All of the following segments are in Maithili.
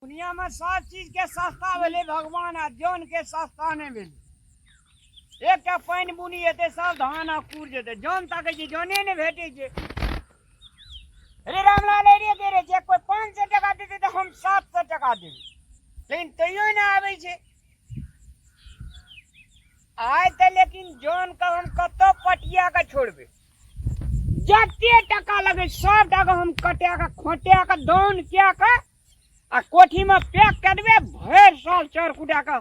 दुनिया में सब चीज के सस्ता भेलै भगवान आ जन के सस्ता नहि भेलै। एकटा पानि बुनी हेतै सब धान आ कुर जेतै, जन ताकै छै जने नहि भेटै छै। अरे रामलाल रे के रे, जे कोइ 500 टका देतै तऽ हम 700 टका देबै, लेकिन तैयो नहि आबै छै। आइ तऽ लेकिन जन के हम कतऽ पटिया के छोड़बै, जते टका लगै सब टका हम कटा के खोटा के दान कए के आ कोठी में पैक कए देबै, भरि साल चाउर कुटा के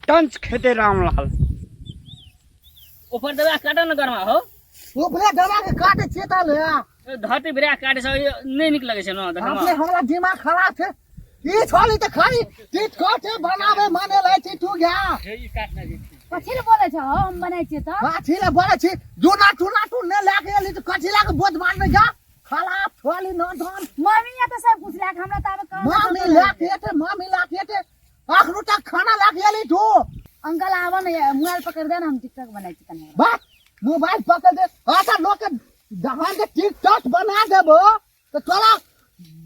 टंच खेतै रामलाल। ऊपर दबा काटो न गरमा हो। ऊपरे दबा के काटे छियै त ले। धरती बिरा काटे से नहीं निक लगे छै न देखमा। अपने हमरा दिमाग खराब छै। ई छोली त खाली टिट काटे बनावे माने लै छी तू गा। हे ई काटना जे छी। कथी ले बोलै छ हो, हम बनाइ छियै त। कथी ले बोलै छी? जुना टूना टू ने लए के एली त कथी लए के बोझ मारने जा? खराब छोली न धन। मम्मी या त सब कुछ लए के हमरा त आबे काम मामी लए के एते, मामी लए के एते। अखनो तक खाना लए के एली तू। अंकल आबऽ ने, मोबाइल पकड़ दे ने, हम टिकटॉक बनाइ छी कनी। वाह, मोबाइल पकड़ दे। अच्छा लोक के जहान के टिकटॉक बना देबो त तोरा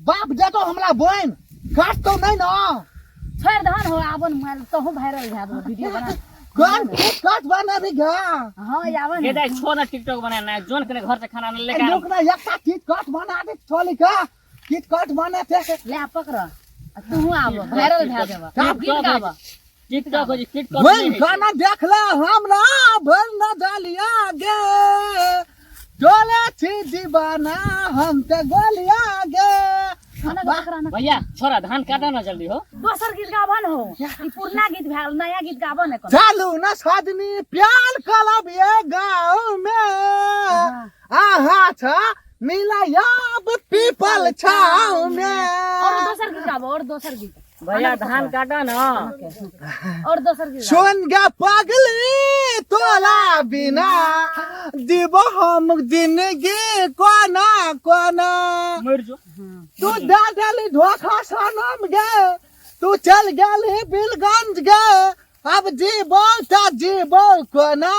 बाप देतो हमरा बोइन काटतो नहीं ना। छोड़ दहन हो, आबो न मोबाइल तहु वायरल भए देबो वीडियो बना। कौन टिकटॉक बनाबी गा? हां, आबो हे ने। दाइ छोड़ ना टिकटॉक बनाना, जोन कने घर से खाना न लेके लोक ना एकटा टिकटॉक बना दे छोली का टिकटॉक बनाते। ले पकड़ आ तू आबो वायरल भए देबो। गीत गाबो। टिकटॉक हो जी, टिकटॉक बोल खाना देख ले हमरा भर न डालिया गे, चले छी दीवाना हम ते गोलिया गे। खाना के पकड़ा ना। भैया छोरा धान काटा ना जल्दी हो। दोसर गीत गाबो न हो, ई पुरना गीत भेल, नया गीत गाबो न कोनो। चालू न सादनी प्यार कलब ये गाँव में, आहा छा मिला याब पीपल छाव में। और दोसर गीत गाबो, और दोसर गीत। भैया धान काटा ना। और दोसर गीत गाबो। सुन गे पगली तोला बिना दिबो हम जिंदगी कोना कोना। मर जो। तू दे देली धोखा सनम गे, तू चल गेली बिलगंज गे, अब जीबो त जीबो कोना।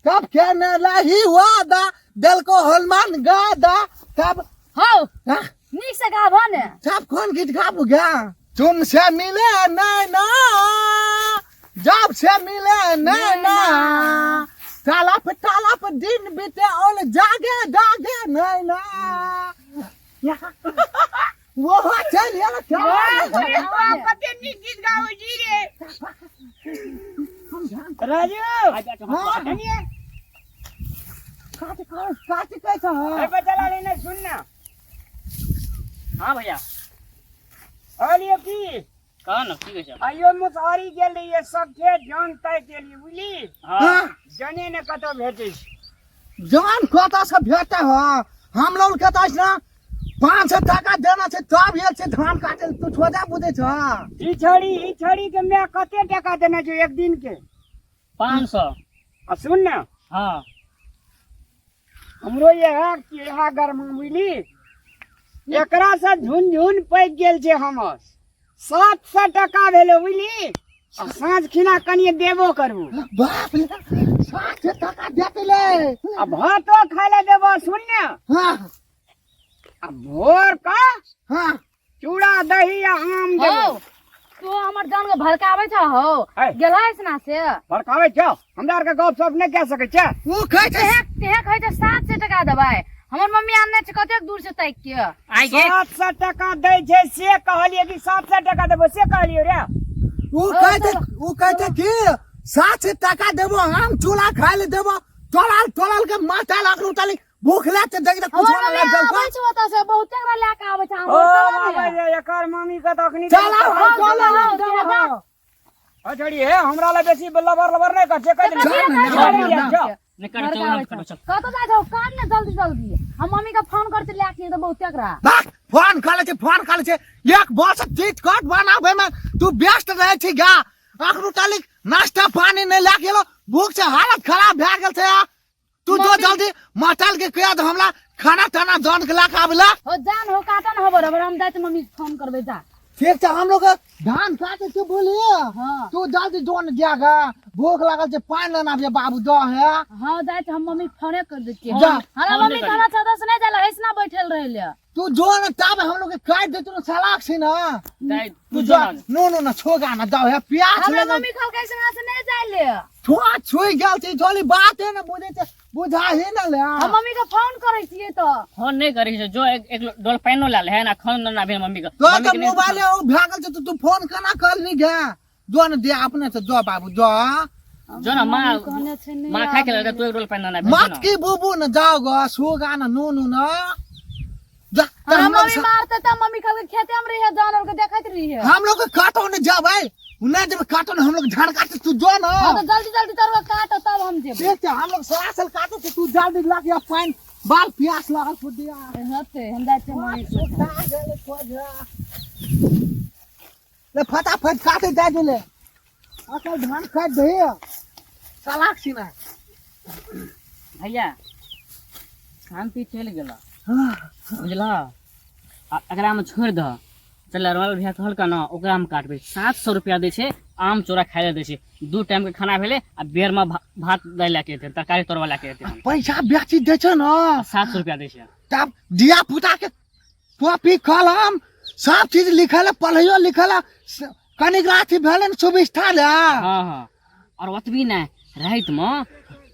तब केने रही वादा दिल को हनुमान गादा तब। हौ, हाँ? नीक से गाबो ने। तब कौन गीत गाबू गा? तुमसे मिले नैना जब से मिले नैना, तालाब तालाब दिन बीते और जागे जागे नैना। वो चल यार क्या? कते नीक गीत गाबै छी रे राजू। हाँ। धनिया। काट काट काट कैसा ए है? बच्चा लाल ने सुन ना। हां भैया। कहलियो की? कह न की कहै छै? आइयो मुसहरी गेल रहियै सबके जान तय केलियै बुझली? हां। जने ने कतौ भेटै छै। जान कतऽ से भेटै हो? हम लोग के तऽ ना 500 टका देना छै तब एक छै धान काटे तू छोड़ा बुझै छ। ई छड़ी के my कते टका देने छै एक दिन के? 500। आ सुन ना। हां। हमरो इएह इएह गरमा बुझली, एकरा से झुनझुन पैक गेल छै हमर। 700 टका भेलो बुझली, आ साँझ खिना कनिए देबो करबू। बाप रे, 700 टका देते ले। आ भातो खाय ले देबो सुन ने। हां। आ भोर का हां। चूड़ा दही आ आम देबो। हौ, तू हमर जान के भड़काबै छ हौ। है। गेलहस ना से? भड़काबै छ? हमरा आर के गप सप नहि कए सकै छै। ऊ कहै छै तेहे कहै छै 700 टका देबै। हमर मम्मी आनने छै कतेक दूर से ताकि के। आइ गे। 700 टका दै छै से कहलियै कि 700 टका देबो से कहलियै रे। ऊ कहै छै, ऊ कहै छै कि 700 टका देबो, आम चूड़ा खाय ले देबो, तोराल तोराल के माथा लाख उताली भूख लागते देख त कुछ हमर ना मम्मी लग आबै छै ओतऽ से, बहुते एकरा लए के आबै छै, ओ हमर चला बाबा ने। रे, एकर मम्मी के तऽ अखनी चला हौ, हौ, चला चला, हौ, चला, चला हौ। अछड़ी हे, हमरा ला बेसी लबर लबर नहीं कर छै, कहि कथी देली। लए कहै छोड़ छै? दिया, जाओ। नहीं कर, चल, भड़काबै करो, छै। चल। कतऽ जाइ छौ? काट ने जल्दी जल्दी। हम मम्मी के फोन करते लए के तऽ बहुते एकरा। बाक, फोन करै छै, फोन करै छै। एक वर्ष टिकट कट बनाबै में तू व्यस्त रहै छी गा। अखनु तलिक नाश्ता पानी नहीं लए गेलो, भूख से हालत खराब भए गेल छै। तू जो जल्दी मटल के कह दे हमरा खाना ताना जान के लए के आबे ला। हो जान हो काटन हो बराबर, हम जाय मम्मी के फोन करबै जा। ठीक छै, हम लोग धान काटे के बोलिए। हाँ। तू जल्दी जोन जागा, भूख लागल छै, पानि लेना छै बाबू दो है। हाँ जाय छै, हम मम्मी के फोने कर दै छियै। जा। हमरा फोन मम्मी नहि खाना छत से नहि जाला, ऐसना बैठल रहले। तू जोन तब हम लोग के काट देतो ना सलाक छै ना। दाइ, तू तू जा जो ना। नो नो ना छोगा ना दो है प्यास हमरा लगल। मम्मी कहलकै ऐसना से नहि जाइले। छुआ छुई गेल छै, जोली बात है ना बुझे छै, बुझा ही ना ले। हम मम्मी के फोन करै छियै तऽ। फोन नहीं करी छे, जो एक एक डोल पानिओ लाल है ना खान ना भेल मम्मी के। तो मम्मी के के नहीं- मोबाइल ओ भागल छै, तो तू फोन केना करली गे? जो न दे अपने से जो बाबू जो। जो ना माँ मम्मी कहने छै नहि माँ खाय के आबै। लगता, तू एक डोल पानि ना भेल। मत की बुबू न जाओ गो सुगा न नूनू न जा। हमरा हम लोग मम्मी मारते तऽ मम्मी कहलकै खेते में रहिए, जानवर के देखैत रहिए। हम लोग के काटो न जाबै, नहीं जब काटो न हम लोग झाड़ काटे, तू जो ना। हाँ तो जल्दी जल्दी तोर काटो तब हम जेबै। ठीक छै, हम लोग सरासल काटे छै, तू जल्दी लाग या पानि बाल प्यास लागल छौ दिया। हेतै, हम जाइ छियै मम्मी के। ले फटाफट काटे जा दे, असल धान काट दे सालाक छी ना। भैया शांति चलि गेल। हाँ। बुझलह, आ एकरा में छोड़ि दह, चल अरवल भैया कहलका ना ओकरा में काटबै। 700 रुपया दै छै, आम चोरा खाय लए दै छै, 2 टाइम के खाना भेलै आ बेर में भात दै लए के एतै, तरकारी तोड़वा लए के एतै। पैसा बेची दै छै ना। 700 रुपया दै छै। तब धिया पुता के कॉपी कलम सब चीज लिखल है, पढ़ैयो लिखल है, कनिक अथी भेलै ने सुविस्ता ले। हाँ हाँ, और ओतबी नहि, राति में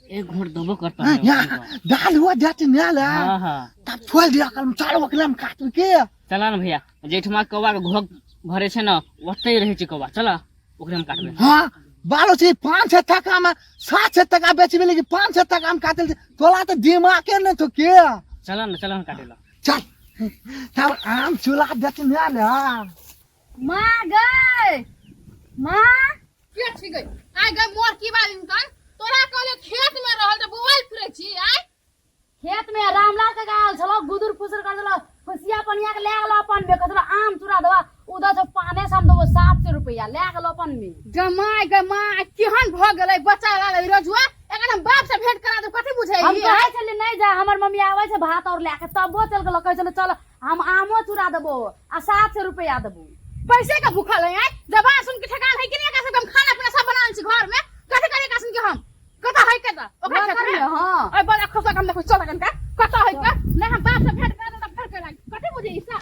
एक घोट देबो करता है। यहाँ दाल हुआ जाति नहीं ले। हाँ हाँ। तब छोड़ दिया कलम, चलो ओकरा में काट के। चला ना भैया, जेठमा कौआ के घोघ भरे छै ना ओतै रहै छै कौआ, चला ओकरे में काटबै। हाँ बालो छै 5-6 टका में 7-6 टका बेचबे, लेकिन 5-6 टका में काटल छै। तोला तो दिमागे नहीं तो के। चला ना, चला ना काटे ला। चल तब आम चूल्हा बेच नहीं ले। माँ गए माँ के छी गई आइ गई मोर की बात इनकर तोरा कहले खेत में रहल त बोल फिरे छी आइ। खेत में रामलाल के गाल छलो, गुदुर फुसुर कर देलो, फुसिया पनिया के ले गेलो अपन में, कहलो आम चुरा देबा, उधर से पाने से हम देबो 700 रुपया ले गेलो अपन में। गमाय गमाय केहन भ गेलै बच्चा लाल रजुआ, एखन हम बाप से भेंट करा देब कथी बुझै हम कहै छलियै नहि जा, हमर मम्मी आबै छै भात और लए के, तबो चल गेलो, कहै छलै चल हम आमो चुरा देबो आ 700 रुपया देबो। पैसे के भूखल है आइ, जबान सुन के ठेकान है कि नहीं, एकरा सबके हम खाना पीना सब बनान छी घर में, कथी करे एकरा सुन के हम कत है कत ओकरा घर खेत में? में, हाँ। ओइ बड़ा खोसा के हम देखो चल अखन का कत है का नहीं हम बाप से भेंट करा देब तब फेर करा कथी बुझै ई सब।